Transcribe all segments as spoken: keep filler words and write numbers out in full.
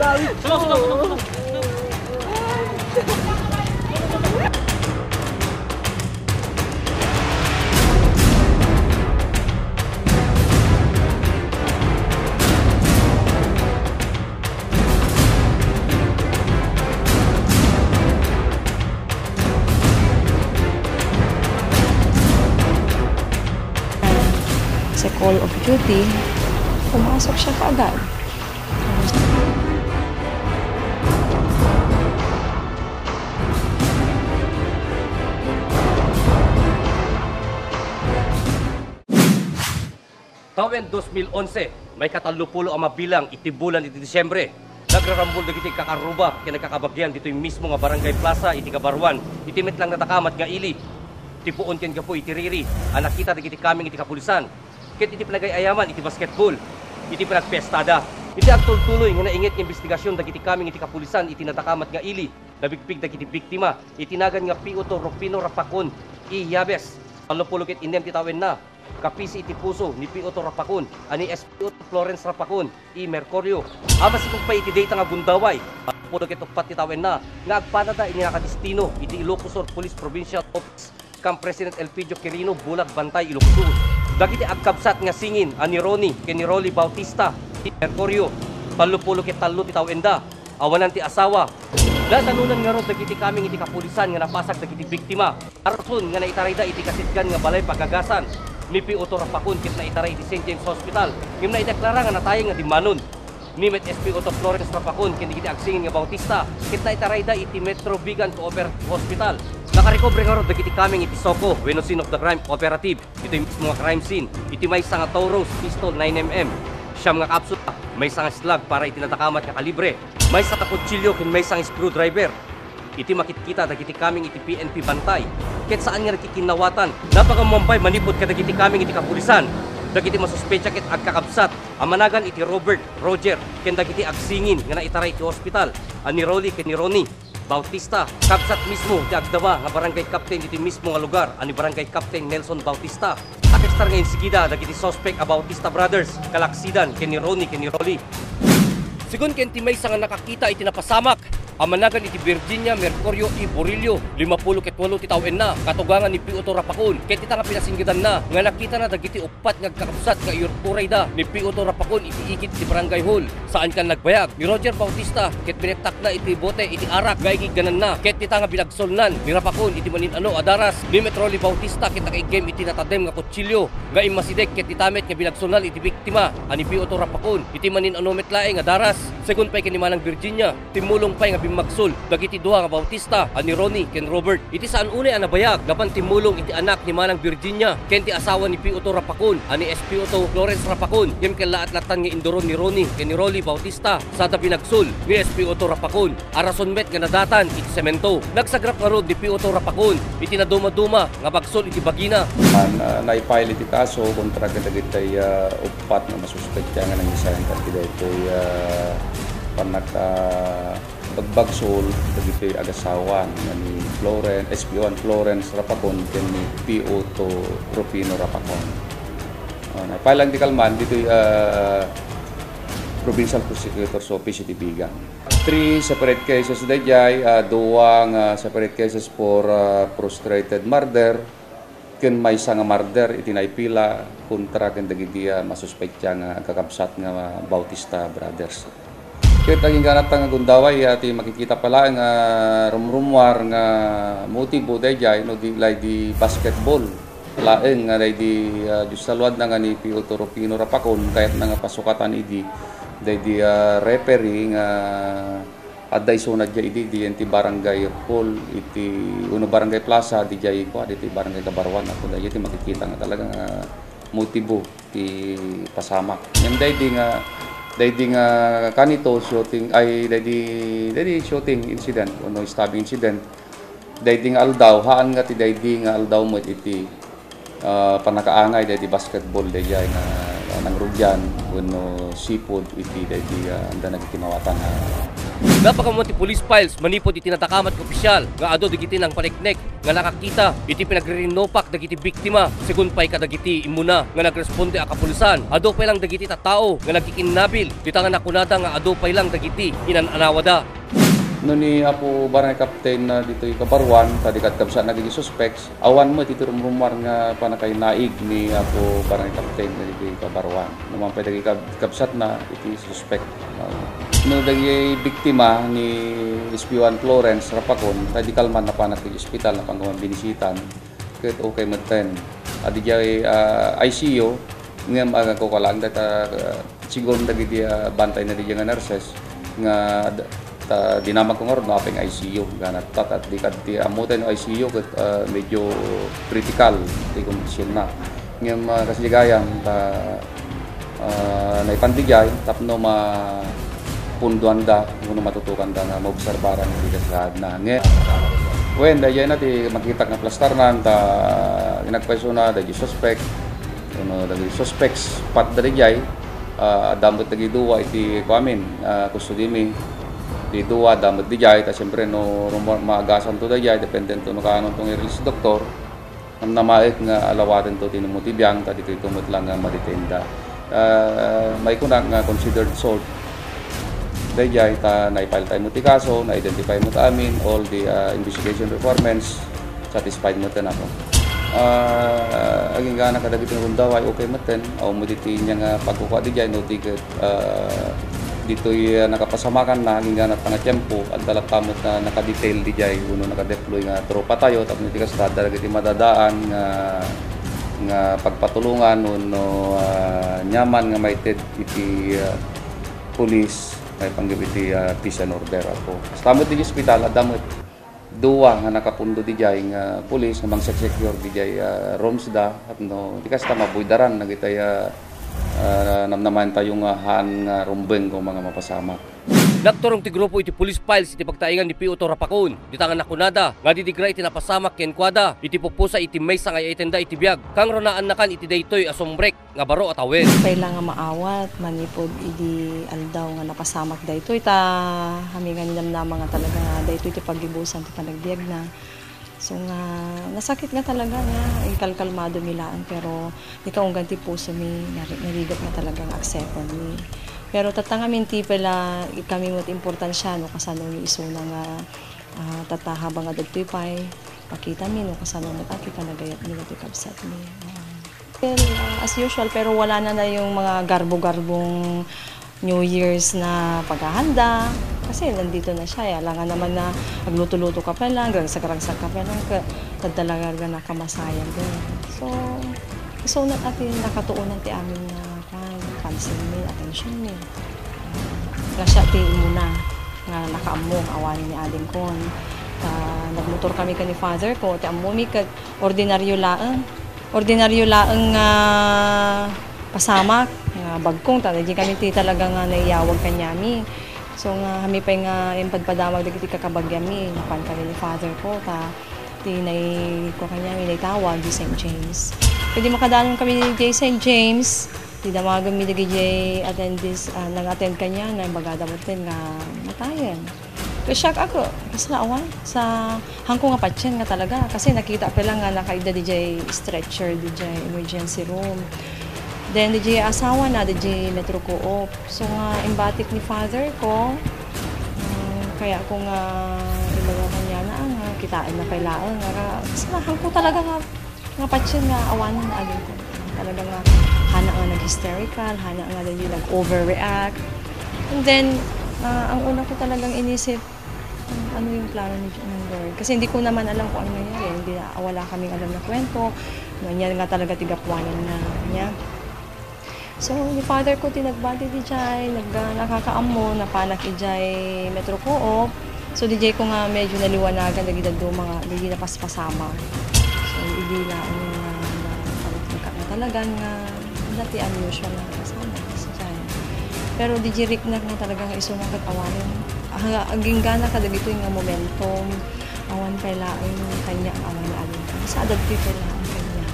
Awit ko. Sa Call of Duty, pumasok siya kaagad. Tawen dos mil onse, maikatallopulo a mabilang iti bulan iti Disiembre, nagrarambol dagiti agkakaruba ken agkakabagian ditoy mismo nga Barangay Plaza iti Kabaruan, iti met lang nadakamat nga ili. Ti puon ken gapu iti riri a nakita dagiti kameng iti kapulisan ket iti panagay-ayaman iti basketball iti panagpiestada. Iti agtultuloy nga nainget nga imbestigasion dagiti kameng iti kapulisan iti nadakamat nga ili, nabigpig dagiti biktima iti nagan nga P O two Rufino Rapacon E. Yabes, tallopulo ket innem ti tawenna, kapisi iti puso ni P O two Rapacon a ni S P O two Florence Rapacon E. Mercurio, a masikog pay iti dayta nga gundaway, tallopulo ket uppat ti tawenna nga agpadada iti nakadistino iti Ilocos Sur Police Provincial Office, kan President Elpidio Quirino, Bulag, Bantay, Ilocos Sur. Dagiti agkabsat nga singin a ni Ronnie ken ni Rolly Bautista E. Mercurio, tallopulo ket tallo ti tawenna, awanan ti asawa. Natanonan ngarud dagiti kameng iti kapulisan nga napasag dagiti biktima a rason nga naitarayda iti kasidgan nga balay pagagasan ni P O two Rapacon ket naitaray iti Saint James Hospital ngem naideklara nga natayeng nga dimmanon. Ni met S P O two Florence Rapacon ken dagiti agsingin nga Bautista ket naitarayda iti Metro Vigan Cooperative Hospital. Nakarekobre ngarud dagiti kameng iti SOCO wenno Scene of the Crime Operative. Iti mismo nga crime scene, iti maysa nga Taurus pistol nine M M, siam nga kapsula, maysa nga slag para iti nadakamat nga kalibre, maysa nga kutsilio ken maysa nga screwdriver. Iti makitkita dagiti kameng iti P N P Bantay, ket saan nga nakikinnawatan, napangammuan pay manipud kadagiti kameng iti kapulisan dagiti masuspetsa ket agkakabsat a managan iti Robert, Roger, ken dagiti agsingin nga naitaray iti hospital a ni Rolly ken ni Ronnie Bautista, kabsat mismo ti agdama nga barangay captain iti mismo nga lugar a ni Barangay Captain Nelson Bautista. Nakistar nga insigida dagiti suspek a Bautista Brothers, kalaksidan ken ni Ronnie ken ni Rolly. Sigun ken ti maysa nga nakakita iti napasamak a managan iti Virginia Mercurio E. Burillo, limapulo ket walo ti tawenna, katugangan ni P O two Rapacon, ket ita nga pinasinggedanna nga nakitana dagiti uppat nga agkakabsat nga iyurkurayda ni P O two Rapacon iti igid ti barangay hall. Saan kan nagbayag ni Roger Bautista ket binettakna iti bote iti arak nga igiggananna ket dita nga binagsolnan ni Rapacon iti manin-ano a daras. Ni met Rolly Bautista ket nakaiggem iti natadem nga kutsilio nga immasideg ket dita met nga binagsolnan iti biktima a ni P O two Rapacon iti manin-ano met laeng a daras. Segun pay ken ni Manang Virginia, timmulong pay nga bimmagsol dagiti dua nga Bautista a ni Ronnie ken Robert. Iti saan unay a nabayag, napan timmulong iti anak ni Manang Virginia ken ti asawa ni P O two Rapacon a ni S P O two Florence Rapacon, ngem kellaat lattan nga induron ni Ronnie ken ni Rolly Bautista sada binagsol ni S P O two Rapacon a rason met nga nadatan iti semento. Nagsagrap ngarud ni P O two Rapacon iti nadumaduma nga bagsol iti bagina. Man, ah, naipile iti kaso kontra kadagiti, ah, uppat nga masuspetsa nga nangisayan kadagiti daytoy, ah, pannak-, ah, Bagbagsol dagiti agasawa nga ni Floren-, S P O one Florence Rapacon ken ni P O two Rufino Rapacon. Ah, naipailan ti kalman ditoy, ah, Provincial Prosecutor's Office iti Vigan. Three separate cases daydiay, ah, duwa nga separate cases for, ah, frustrated murder, ken maysa nga murder iti naipila kontra ken dagiti, ah, masuspetsa nga agkakabsat nga Bautista Brothers. Ket agingganat nga gundaway, ah, ti makikita pay laeng nga rumrumuar nga motibo daydiay no di lay di basketball laeng nga daydi, ah, Diyos saluadna nga ni Piotr Rufino Rapacon, kayatna nga pasukatan idi daydi, ah, referee nga adda isuna diay idi, diyan ti barangay hall iti, wenno barangay plaza, diay kua, diti barangay Kabaruan, apo, diay ti makikita nga talaga nga motibo ti pasamak. Ngem daydi nga, daydi nga kanito shooting, ay, daydi, daydi shooting incident, wenno stabbing incident, daydi nga aldaw, haan nga ti daydi nga aldaw met iti ah, pannakaangay daydi basketball daydiay nga, ah, nangrugian wenno sipud iti daydi, ah, anda nagkikinawatan a Napakammuan ti police files manipud iti nadakamat nga opisyal nga adu dagiti nangpaneknek nga nakakita iti pinagririnupak dagiti biktima, segun pay kadagiti immuna nga nagresponde a kapulisan. Adu pay lang dagiti tattao nga nagkikinnabil, dita nga nakunada nga adu pay lang dagiti inan-anawada. No ni Apo Barangay Captain na ditoy Kabaruan, ta di kabsatna dagiti suspects, awan met iti rumrumar nga pannakainaig ni Apo Barangay Captain na ditoy Kabaruan. No man pay dagiti kab-, kabsatna iti suspect. Ah, no dagiti biktima ni S P one Florence Rapacon, ta di kalman napanak iti ospital, napan ko man binisitan, ket okay metten. Adi jay, ah, I C U, ngem agagko ka laeng dayta, ah, sigun dagiti, ah, bantay na di nga nurses nga d-, ta dinamag ko ngarud no apay nga I C U, gana ta, ta di kad ti ammo tayo no I C U ket, ah, medyo critical ti kondisyon na. Ngem, ah, kas di gayam, ta, ah, naipan di jay tapno mapunduanda wenno matutokanda nga maobserbaran ti kasasaadna. Nge-, wen, dayjay na ti makitak nga plastarnan, ta nagpaysona, dayjay suspect, wenno dagiti suspects, pat dayjay, ah, adda met dagiti dua iti kuamin, ah, custody mi. Ti dua, adda met dijay, ta siyempre no, no ma-, maagasanto dayjay, depende to no kaano to nga i-release ti doktor. Namnamaek nga alawatento ti namo ti biang, ta ditoy to met lang nga madetenda. Ah, maikunak nga considered solved dayjay, ta na-file tayo met ti kaso, na-identify met amin, all the, ah, investigation requirements, satisfied metten ako. Ah, agingga kadagiti nga rundaway, okay metten. Awan met iti inya nga pagkukua dijay, no, ti ket, ah, ditoy, ah, nakapasamakanna, agingga ti pangatiempo, adda latta met nga nakadetail dijay, wenno nakadeploy nga tropa tayo, tapno iti kasta, adda dagiti madadaan nga, nga pagpatulongan, wenno, ah, aniaman nga maited iti, ah, pulis, maipanggep iti, ah, peace and order, ako. Kasta met iti ospital, adda met dua nga nakapundo dijay nga pulis nga mangseksecure dijay, ah, rooms da, tapno iti kasta, mabuidaran dagitay, ah, ah, namnamaen tayo nga haan nga rumbeng ko mga mapasamak. Nagturong ti grupo iti police files iti pagtaengan ni P O two Rapacon, dita nga nakunada nga didigra iti napasamak kenkuada iti pupusa iti maysa nga ay-ayatenda iti biag, kangrunaannakan iti daytoy a sombrek nga baro a tawen. Kailangan maawat manipud idi aldaw nga napasamak daytoy, ta kami nga ninamnama nga talaga nga daytoy ti paggibusan ti panagbiagna. So nga, nasakit nga talaga nga inkalkalmado mi laeng, pero ikaunggan ti puso mi, nari-, narigat nga talaga nga aksepan mi. Pero tatta ngamin ti pala ikami met importansya no kasano mi isuna nga, ah, tatta habang nga dagtoy pay, pakita mi no kasano met a ti panagayat mi dagiti kabsat mi. Ah. Well, ah, as usual, pero wala na na yung mga garbo-garbong New Year's na paghahanda. Kasi nandito na siya, eh. Alangan naman na agluto-luto ka pa lang, agragsak-ragsak ka pa lang, ka-, kadalagarga na kamasayan din. So, isunat natin nakatuunan ti amin na, kwan, pansin mi, attention mi. Nga siya ti umuna nga nakaammo, awanen ni adingkon. Ta, nagmotor kami ken ni father ko, ti ammo mi ket ordinaryo laeng. Ordinaryo laeng nga pasamak, nga bagkong, ta, di kami ti talaga nga naiyawag kaniami. So, nga kami pay nga impadpadamag dagiti kakabagiami, napan kami ni father ko, ta, ti nai-, ko kaniami, naitawag, di Saint James. Ket idi makadanon kami di Saint James, ti damagen mi dagiti attendees, ah, nang-attend kaniana, imbagada metten nga matayen. Siak ako, kasla awan, sa hangko nga patient nga talaga, kasi nakita pa lang nga nakaida dijay stretcher, dijay emergency room. Then, dijay asawa na, dijay Metro Co-op. So nga, imbatik ni father ko, mm, kaya ko nga, ibaga kaniana, ah, nga, kitain na pay laeng, nga, kasla hangko talaga nga nga patient nga awanen nga agingkon. Talaga nga hana nga nag-hysterical, hana nga dagiti nag-overreact. And then, ah, ang una ko talagang inisip, "Ano yung plano ni, ng Lord?" Kasi hindi ko naman alam kung ano nangyari. Hindi, wala kaming alam na kwento. Ania nga talaga ti gapuanan nga niya. So, ni father ko ti nagbati dijay, nag-, nakakaammo, napanak ijay Metro Co-op. So, dijay ko nga medyo naliwanagan dagiti dadduma nga, dagiti napaspasamak. So, idi laeng nga, nga, nga talagan nga, dati unusual nga pasamak. So, dijay. Pero dijay riknak nga talaga nga isu nga ket awanen. Ah, agingga kadagitoy nga momentum, awan pay laeng kaniak nga awan agingga. Sa adagtoy pay laeng kaniak.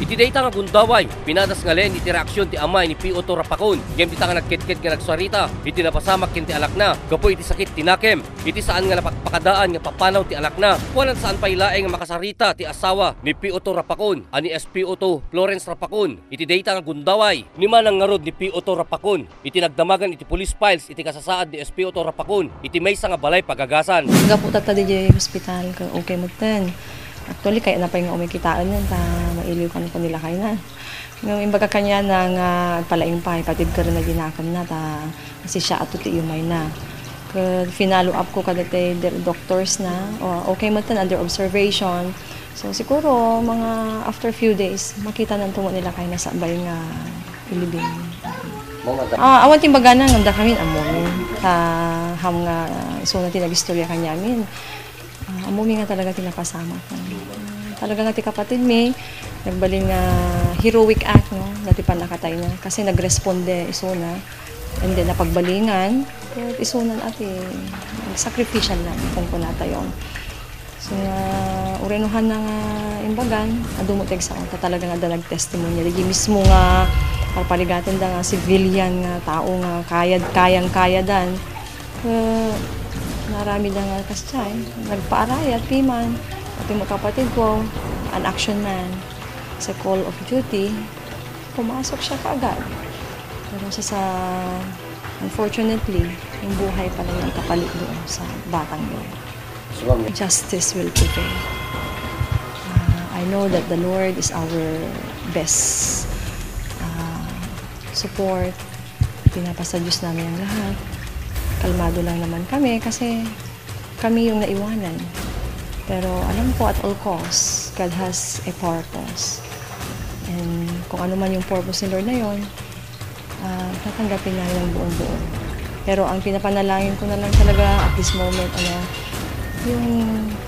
Iti Iti dayta nga gundaway, pinadas nga len iti reaksion ti amay ni P O two Rapacon, ngem dita nga nagkedked nga nagsarita iti napasamak ken ti anakna gapu iti sakit ti nakem. Iti saan nga napakpakadaan nga papanaw ti anakna, kuanan saan pay laeng nga makasarita ti asawa ni P O two Rapacon a ni S P O two Florence Rapacon iti dayta nga gundaway. Ni manang ngarud ni P O two Rapacon iti nagdamagan iti police files iti kasasaad ni S P O two Rapacon iti maysa nga balay pagagasan. Gapu tatta diay hospital, ka-, okay metten. Actually, kayatna pay nga umay kitaen yan, ta mailiw kano pay ni lakayna. Ngem imbaga kaniana nga agpalaing pay, patibker na dinakemna, ta kasi siya ato ti iumayna. Ket finallow up ko kadagiti dir-, doctors na, o, okay metten, under observation. So, siguro, mga after few days, makita na to ni lakayna sa balay nga ilibing. Mga ga- Ah, awan ti imbagana, ngem dakamin, ammomi. Ta, ham nga, isuna ti nagistorya kaniamin. Ah, ammomi nga talaga ti napasamak. Ah, talaga nga ti kapatidmi, nagbalin nga heroic act, no, dati pannakatayna. Kasi nagresponde isuna, and then napagbalingan, ket isuna a ti nagsacrificial na, kung kunatayo. So, nga, urenohan na nga imbagan, adu met ti agsao, ta talaga nga adda nagtestimonya. Dagiti mismo nga parparigatenda nga civilian nga tao nga kayad, kayang-kayadan, eh, naramid na nga kasdiay, nagpaarayat, piman. Pati mo kapatid ko, an action man, sa call of duty, pumasok siya kaagad. Pero sa, sa, unfortunately, yung buhay pala yung kapalit doon sa batang yun. Justice will prevail. Ah, I know that the Lord is our best, ah, support. Pinapasa Diyos namin ang lahat. Kalmado lang naman kami kasi kami yung naiwanan. Pero alam ko, at all costs, God has a purpose. And kung ano man yung purpose ni Lord na yon, ah, tatanggapin namin ng buong-buo. Pero ang pinapanalangin ko na lang talaga at this moment, ano, yung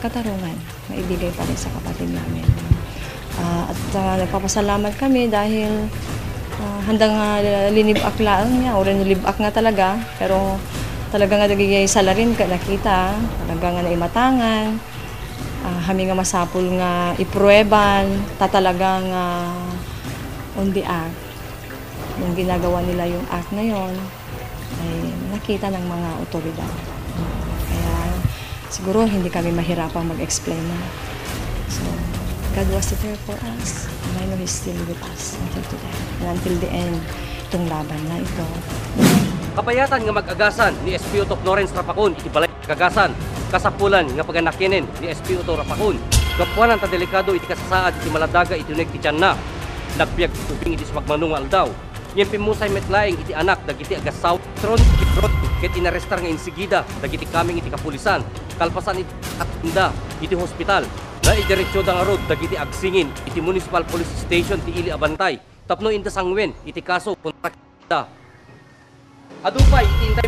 katarungan na ibigay pa rin sa kapatid namin. Ah, at, ah, nagpapasalamat kami dahil, ah, handang, ah, linibak laeng niya, o rinulibak nga talaga, pero talaga nga dagiti salarin ka nakita, talaga nga naimatangan, ah, hami nga masapul nga iprueban, ta talaga nga on the act. Nung ginagawa nila yung act na yon, ay nakita ng mga otoridad. Kaya siguro hindi kami mahirapang mag-explain na. So, God was there for us, and I know He's still with us until today, and until the end, itong laban na ito. Kabayatan nga mag-agasan ni S P O two Florence Rapacon iti balay kagasan, kasapulan nga paganakenen ni S P O two Rapacon. Gapuanan ta delikado iti kasasaad iti maladaga iti uneg ti tianna. Nagbiag ti ubing iti sumagmamano nga aldaw. Ngem pimmusay met laeng iti anak dagiti agassawa. Tron, Tron, ket inarestar nga insigida dagiti kameng iti kapulisan. Kalpasan iti atinda iti hospital, naidiretsoda ngarud dagiti agsingin iti Municipal Police Station ti Ili a Bantay tapno inda sanguen iti kaso kontra kaniada. Adu pay iti intay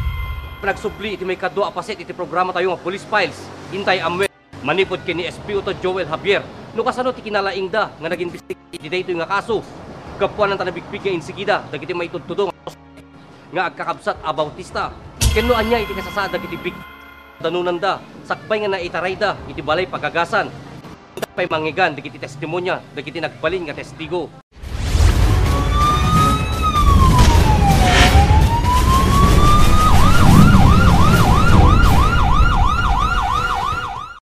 panagsubli iti maikadua a paset iti programa tayo nga Police Files, intay amuen. Manipud ken ni S P O two Joel Javier, no kasano ti kinalaingda nga nagimbestiga iti daytoy nga kaso. Gapuanan ta nabigpig nga insigida dagiti maitudtudo nga suspek nga agkakabsat a Bautista. Ken no ania iti kasasaad dagiti biktima danonanda, sakbay nga naitarayda iti balay pagagasan. Pay mangngegan dagiti testimonya dagiti nagbalin nga testigo.